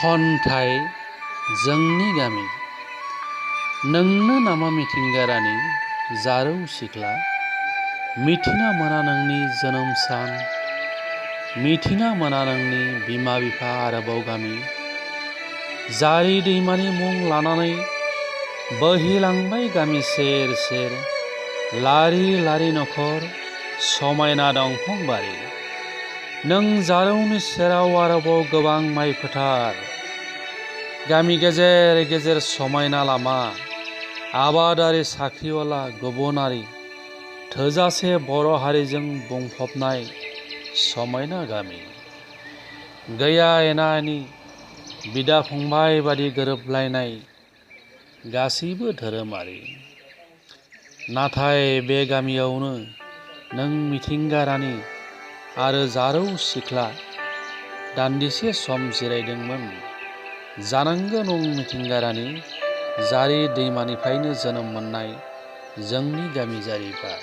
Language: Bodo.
खन्थाइ जोंनि गामि। नोंनो नामा मिथिंगा रानि जारौ सिख्ला, मिथिना मोना नोंनि जोनोम सान, मिथिना मोना नोंनि बिमा बिफा आरोबाव गामि। जारि दैमानि मुं लानानै बोहैलांबाय गामि सेर सेर, लारि लारि नखर समायना दंफां बारि। नों जारौनि सेराव आरोबाव गोबां माइ फोथार, गामि गेजेर गेजेर समायना लामा, आबादारि साख्रिवाला गुबुनारि, थोजासे बर' हारिजों बुंफबनाय समायना गामि। गैया एना एनि, बिदा फंबाय बादि गोरोबलायनाय, गासैबो धोरोमारि। नाथाय बे गामियावनो नों मिथिंगा रानि आरो जारौ सिख्ला दान्दिसे सम जिरायदोंमोन। जानांगौ नों मिथिंगा रानि, जारि दैमानिफ्रायनो जोनोम मोननाय जोंनि गामि जारिबा।